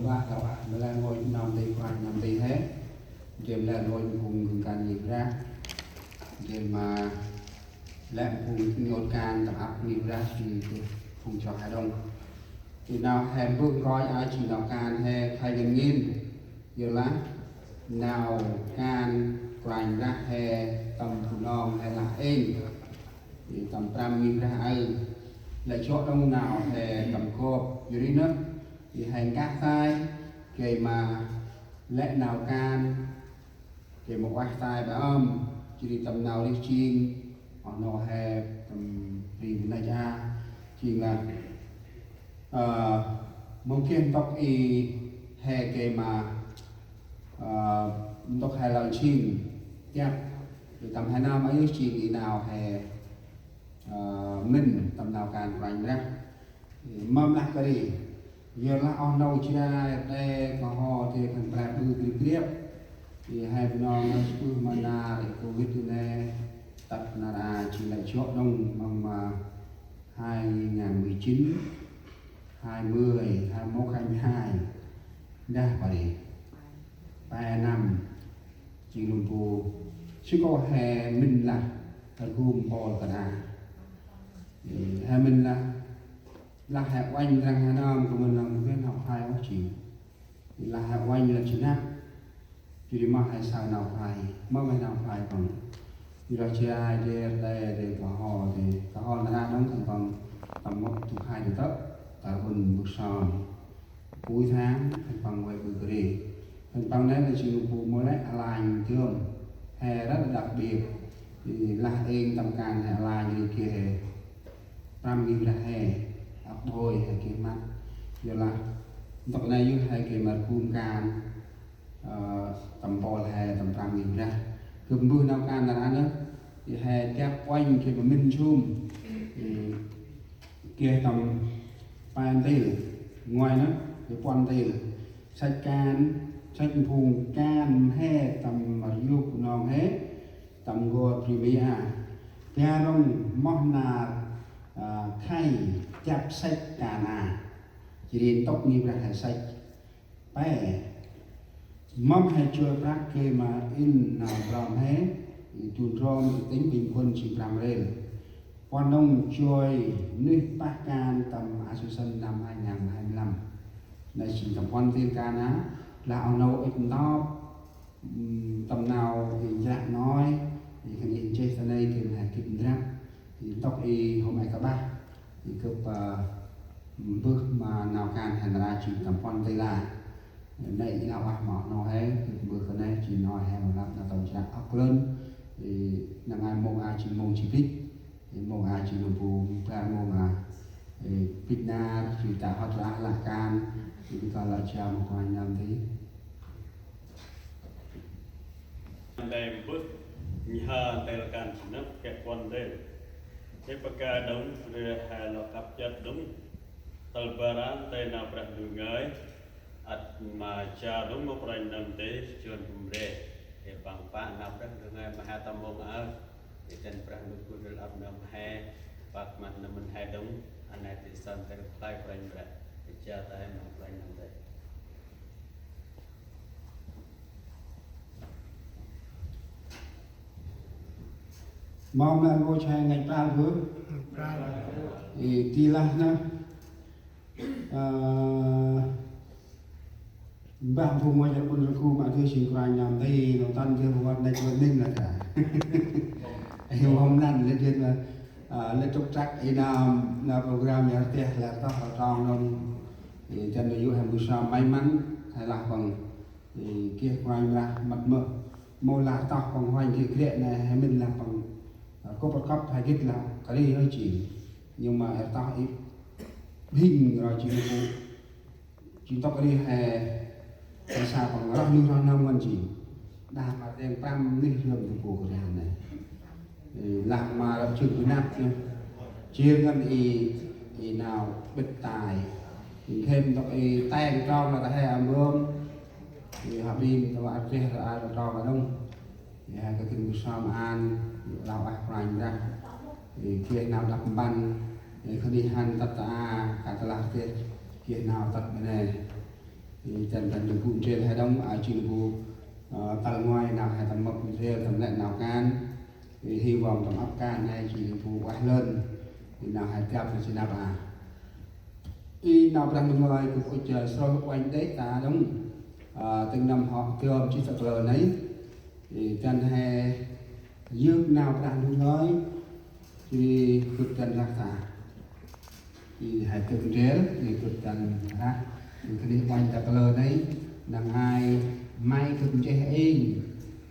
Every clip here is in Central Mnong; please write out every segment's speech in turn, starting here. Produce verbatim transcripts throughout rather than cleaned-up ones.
Mbah đŏng ah, ma lĕ rngôch nau nti Kôranh nau nti he. Jêng ma lĕ rngôch phung gŭ kan Yêhôva. Jêng ma lĕ phung nơm ŭt kan tâm ăp Yêhôva, jêng phung chroh he đŏng. Jêng nau he mbơh nkoch a, jêng nau kan he khlay ngăn ngên. Yorlah nau kan Kôranh Brah he tâm Bunong he lah êng. Jêng tâm prăm ngih Brah aơ. Lĕ jŏ đŏng nau he tâm gop. Yor ri nơh, jêng he nkah tay, gay ma lĕ nau kan, gay ma ueh tay ba ơm, jêh ri tâm nau rêh jêng, oh nô he tâm bri bơnăch a, jêng lah, ơ, mâu geh ntŭk i he gay ma, ơ, ntŭk he lŏng jêng, tiăp, tâm he nau ma yơh jêng i nau he, ơ, mĭn tâm nau kan Kôranh Brah. Mâm lah kơt ri, yorlah oh nô Jrai, Rđê, Kơho, Tê, khân păng ƀư krip krip. Jêng he Bunong nơh, spưh ma nar Covid nê, tât nar a jêng lĕ jŏ đŏng, mâm ma hai ngàn mười chín, hai mươi, hai mốt, hai mươi hai. Dah pa ri. Pe năm. Jêng lŭm bu. Sư kô he mĭn lah, he gŭm mpôl kơt a. He mĭn lah, lah he uănh răng he nơm, kơ mĭn lah mâu geh nau khai ôh jêng. Lah he uănh lah jêng năp. Jêh ri ma he saơ nau khai, ma he nau khai păng. Jêh ri Jrai, Rđê, Rđê, Rđê Kơho, Rđê Kơho nar a đŏng khân păng tâm ngŏ tu khai tu tơ̆, ta rƀŭn mbơh sơm. Pui thang, khân păng vay ƀư kơt ri. Khân păng nê lah jêng bu mâu lĕ alanh dơm. He rất là đặc biệt. Jêh lah êng tâm kan he alanh ri geh he. Prăm ngih Brah he. Ăp đôi he geh măt. Yorlah ntŭk nê yơh he geh ma gŭm kan. Ơ, tâm mpôl he tâm prăm ngih Brah. Gâp mbơh nau kan nar a nơh. Jêng he tiăp uănh gay ma mĭn jum. Jêng geh tâm pe ntil, ngoai nơh, gay puăn ntil. Săch kan, săch phung kan mhe tâm rjôp Bunong he, tâm n'gor bri Mi a. Bar rŏng moh nar, ơ, khay tiăp săch kan a. Jêh ri ntŭk ngih Brah he săch. Pe. Mâm he joi prăk gay ma in nau drŏm he, i dun drŏm i tỉnh Bình Thuận jêng prăm rêl. Puăn nŭng joi nuih pah kan tâm Association năm hai ngàn hai mươi lăm. Nây jêng tâm puăn ntil kan a, lah oh nô ŭch ntop, ừm, tâm nau i jră noi, i khân i nchih ta nây gay ma he gĭt ndrăp, i ntŭk i hôm e kƀah. Jêng gâp, ơ, mbơh ma nau kan he nar a jêng tâm puăn ntil a. Nê i nau ueh ma oh nô he, gâp mbơh kơt nê jêng nau he ma lăp nau tâm jră âk lơn. Jêng năng ai mông a jêng mông jêh bĭch. Jêng mông a jêng lŭm bu bar mông a. Jêng bĭch nar, jêng ta hŏt lah lah kan. Jêng ta lah jao ma Kôranh nơm nti. Nđa mbơh, nhhơ ntil kan jêng năp geh puăn ntil. Jêng pa ka đŏng, ri he lŏ kăp jât đŏng. Tâl bar a ntil nau Brah Ndu ngơi. Ăt ma jao đŏng ma Kôranh nơm nti, jôn bum re. Jêng păng pă nau Brah Ndu ngơi ma he tâm mông aơ. Jêng dăn Brah Ndu gŭ ntil ăp nơm he, pă măt nơm mĭn he đŏng, ăn he ti săn ntil khlay Kôranh Brah. Jao ta he ma Kôranh nơm nti. Mâm lĕ rngôch he ngăch pral bơh. Pral. Ê, ti lah nơh. Ơ, mbah phung mâu jăt ƀŭn rơkhu ma dơi jêng Kôranh nơm nti, nơm tăn dơi rvăt năch rvăt ning lah ta. Ê, hôm năn lĕ dơi ma, ơ, lĕ trục trặc i nơm, nơm program ya rteh lah tah rtong nơm. Ê, dăn dơi yô̆ he mbơh sơm may mắn, he lah păng. Ê, geh Kôranh Brah mât mơh. Mâu lah tah păng huanh geh grek nê, he mĭn lah păng, ơ, kŭp rkăp he gĭt lah kơt ri hơi jêng. Nhưng mà er tah i bhing ro jêng bu. Jêng ntŭk ri he, he sa păng roh nuih roh nơm ngăn jêng. Đah ma teng prăm nuih lơm tu bu kơ ri nê. Ê, lah ma răp jêng bơh năp nê. Jêng ngăn i, i nau bĭt tay. Jêng khêm ntŭk i teng trong lah ta he a mbơm. Ê, hăp in ta wa rveh ra a trong a đŏng. Ê, he kơ gĭt mbơh sơm an, ê, lah ueh Kôranh Brah. Ê, geh nau đăp mpăn. Ê, khân i hăn tât ta a, ka tơ lah têh. Geh nau tât bơh nê. Ê, dăn dăn nơm bu ndrel he đŏng, a, jêng nơm bu, ơ, tal ngoai nau he tâm mâp ndrel tâm lĕ nau kan. Ê, hy vọng tâm ăp kan he jêng nơm bu ueh lơn. Ê, nau he tiăp nơm jêng nau a. Ê, nau Brah Ndu ngơi gâp ŭch, ơ, srôih uănh đê̆ ta đŏng. Ơ, tĭng nâm hŏ tiôm jêh ta kalơ nây. Ê, dăn he yơk nau Brah Ndu ngơi. Jêh ri gâp dăn rah ta. Jêh ri he gâp ndrel, jêh ri gâp dăn rah. Jêh ri kơt nây uănh ta kalơ nây, năng ai may gâp nchih êng,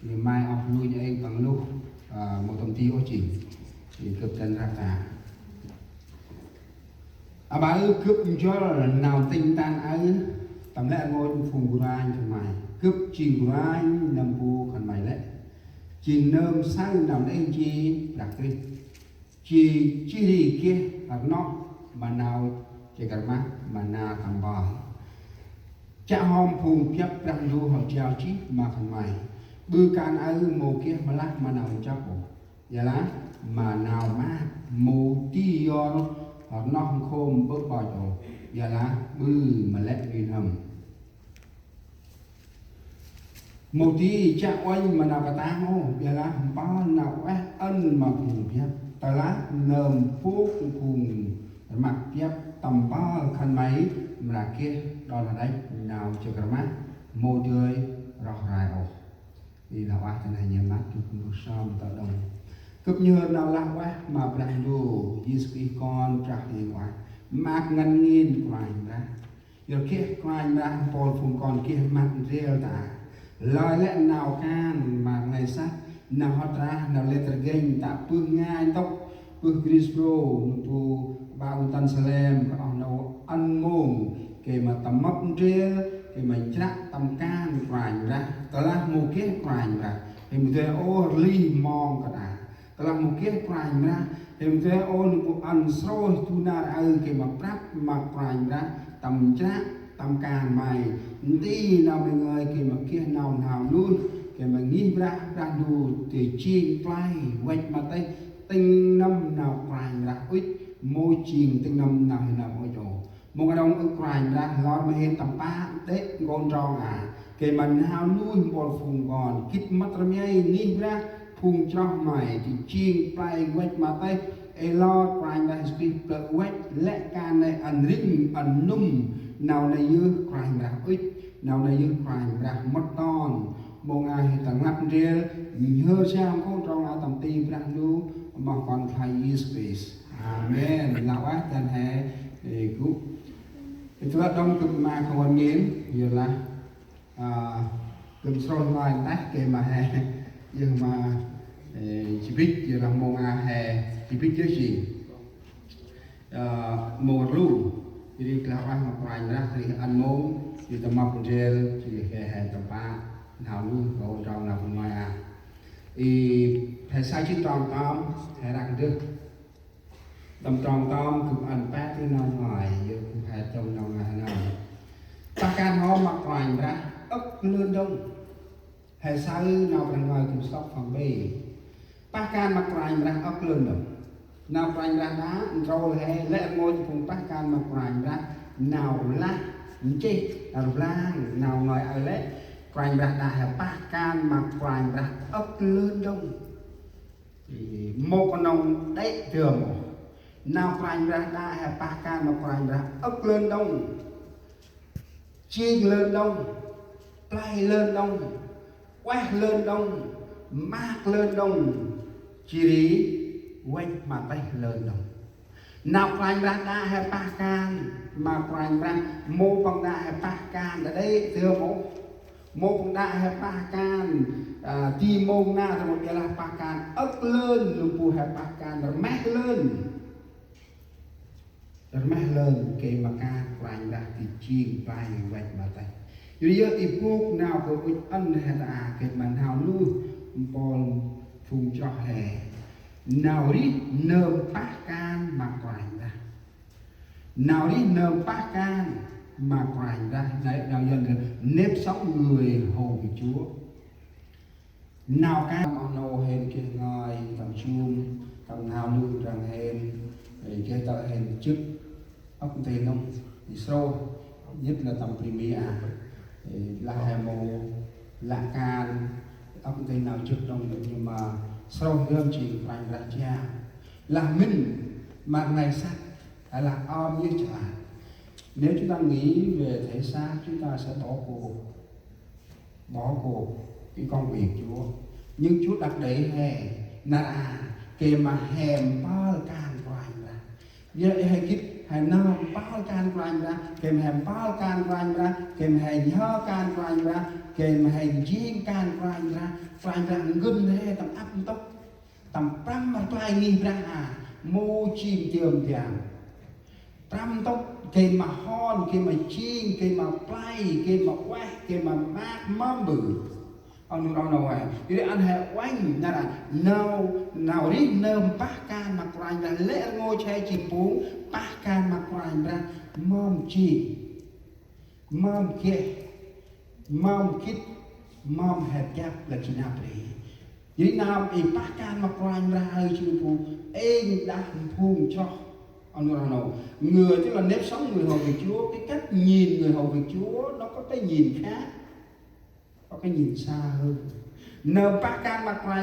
jêh ri may oh nuih êng păng luh, a, mâu tâm di ôh jêng. Jêh ri gâp dăn rah ta. Aƀaơ gâp njuăl nau tĭng tăn aơ, tâm lĕ rngôch phung kôranh khân may. Gâp jêng kôranh nâm bu khân may lĕ. Jêng nơm saơ nau nây jêh Brah Krist. Jêh, jêh ri geh rnoh ma nau jêh kơt ma, ma nau tâm mpơl. Chiă hom phung biăp Brah Ndu hŏ jao jêh ma khân may. Ƀư kan aơ mâu geh mâu lah ma nau nchŏp ôh. Ƀiălah ma nau maak mâu di yor rnoh nkhôm bơ̆ ƀơ̆ ôh. Ƀiălah ƀư ma lĕ nuih n'hâm. Mâu di chiă uănh ma nau katang ôh, ƀiălah mpơl nau ueh ăn ma phung biăp. Tơlah nơm bôk phung rmăk biăp tâm mpơl khân may mra geh đŏng hađăch nau jêh kơt ma mâu dơi roh rai ôh. Ê, lah ueh ta nây nhơm măt gâp mbơh sơm ta đŏng. Gâp nhhơr nau lah ueh ma Brah Ndu, Yêsu Krist Kon Brah Huêng Ueh. Maak ngăn ngên Kôranh Brah. Yor geh Kôranh Brah mpôl phung kon geh măt ndrel ta. Lơi lĕ nau kan ma rnglay săk, nau hŏt rah, nau lĕ trgênh ta bơh ngai ntŭk, bơh Krist bro, nơm bu ƀă ŭnh tăn Salem, kơ oh nô ăn mông, gay ma tâm mâp ndrel, gay ma chră tâm kan Kôranh Brah, tơlah mâu geh Kôranh Brah, gay mâu dơi ôh rlih mong kơ ta. Tơlah mâu geh Kôranh Brah, hên mâu dơi ôh nơm bu ăn srôih du nar aơ gay ma prăp ma Kôranh Brah, tâm chră, tâm kan may. Nti nau may ngơi gay ma geh nau n'hao nuih, gay ma ngih Brah, Brah Ndu, dơi jêng play, văch ma têh, tĭng nâm nau Kôranh Brah ŭch, mâu jêng tĭng nâm nau hên nâm ŭch ôh. Mông a nông ưh Kôranh Brah lor ma hên tâm pă đê̆ nkôn trong a. Gay ma n'hao nuih mpôl phung kon gĭt mât rmei ngih Brah phung chroh may, dơi jêng play văch ma têh. Ê lor Kôranh Brah Yêsu Krist plơ̆ văch lĕ kan nây ăn rĭng ăn nŭm. Nau nây yơh Kôranh Brah ŭch, nau nây yơh Kôranh Brah mât ton. Mông a hên tâm ngăp ndrel, nhhơr siăm nkôn trong a tâm ti Brah Ndu, moh Kon Khlay Yêsu Krist. Amen. Lah ueh dăn he, ê, gŭ. Ê, tơlah đŏng gâp ma khân ngên, yorlah, a, gâp srôih ngơi nteh gay ma he, yơh ma, ê, jêh bĭch, yorlah mông a he, jêh bĭch yơh jêng. Ơ, mông rlu, jêh ri lah ueh ma Kôranh Brah, jêh ri ăn mông, jêh ri tâm mâp ndrel, jêh ri he he tâm pă, n'hao nuih, nkôn trong nau phung may a. Ê, he saơ jêh trong tơm, he răk ndrel. Tâm trong tơm gâp ăn pă ti nau ngơi, yơh gâp he trong nau ngơi he nơm. Pah kan hŏm ma Kôranh Brah âk lơn đŏng. He saơ nau Brah ngơi gâp sŏk phang bê. Pah kan ma Kôranh Brah âk lơn đŏng. Nau Kôranh Brah đă, ntrôl he, lĕ rngôch phung pah kan ma Kôranh Brah, nau lah, nchih, rblang, nau ngơi aơ lĕ, Kôranh Brah đă he pah kan ma Kôranh Brah âk lơn đŏng. Ê, mâu knŏng đê̆ dơm ôh. Nau Kôranh Brah đă he pah kan ma Kôranh Brah âk lơn đŏng. Jêng lơn đŏng. Play lơn đŏng. Ueh lơn đŏng. Maak lơn đŏng. Jêh ri văch ma têh lơn đŏng. Nau Kôranh Brah đă he pah kan ma Kôranh Brah, mâu păng đă he pah kan đa đê̆ dơm ôh. Mâu păng đă he pah kan, a, ti mông na, tâm mâu, ƀiălah pah kan âk lơn, nơm bu he pah kan rmeh lơn. Rmeh lơn gay ma kan Kôranh Brah dơi jêng play văch ma têh. Yor ri yơh i bôk nau gâp ŭch ăn he ta a, gay ma n'hao nuih mpôl phung chroh he. Nau rêh nơm pah kan ma Kôranh Brah. Nau rêh nơm pah kan ma Kôranh Brah, nau, nau Yuăn ghi nếp sống người hầu việc Chúa. Nau kan oh nô hên geh ngơi tâm jum, tâm n'hao nuih răng hên, ê, geh tơ̆ hên jât, âk ntil nŭng, ê, srôih. Nhất là tâm primi a. Ê, lah he mâu lĕ kan, ŏk nti nau jŏt đŏng, nhưng mà srôh yơm jêng Kôranh Brah jao. Lah mĭn, ma nglay săk, lah om yơh chlah. Nếu chúng ta nghĩ về thể xác, chúng ta sẽ bỏ cuộc. Bỏ cuộc cái công việc Chúa. Nhưng Chúa đặt để he, nar a, gay ma he mpơl kan Kôranh Brah. Yơh, he gĭt, he nơm mpơl kan Kôranh Brah, gay ma he mpơl kan Kôranh Brah, gay ma he nhhơ kan Kôranh Brah, gay ma he njêng kan Kôranh Brah, Kôranh Brah ngăn he tâm ăp ntŭk, tâm prăm ma rklaih ngih Brah a, mâu jêng dơm dam. Prăm ntŭk, gay ma hon, gay ma jêng, gay ma play, gay ma ueh, gay ma maak mâm ƀư. Ăn nô, ăn nô ueh. Ri ăn he uănh, nar a, nau, nau rêh nơm pah kan ma Kôranh Brah, lĕ rngôch he jêng phung pah kan ma Kôranh Brah, mâm jêng, mâm geh, mâm gĭt, mâm he jăp lah jêng nau ri. Ri nau i pah kan ma Kôranh Brah hơi jêng phung, êng đah phung chroh. Ăn nô, ăn nô. Người, tức là nếp sống người hầu việc Chúa, cái cách nhìn người hầu việc Chúa, nó có cái nhìn khác, có cái nhìn xa hơn. Nơm pah kan ma Kôranh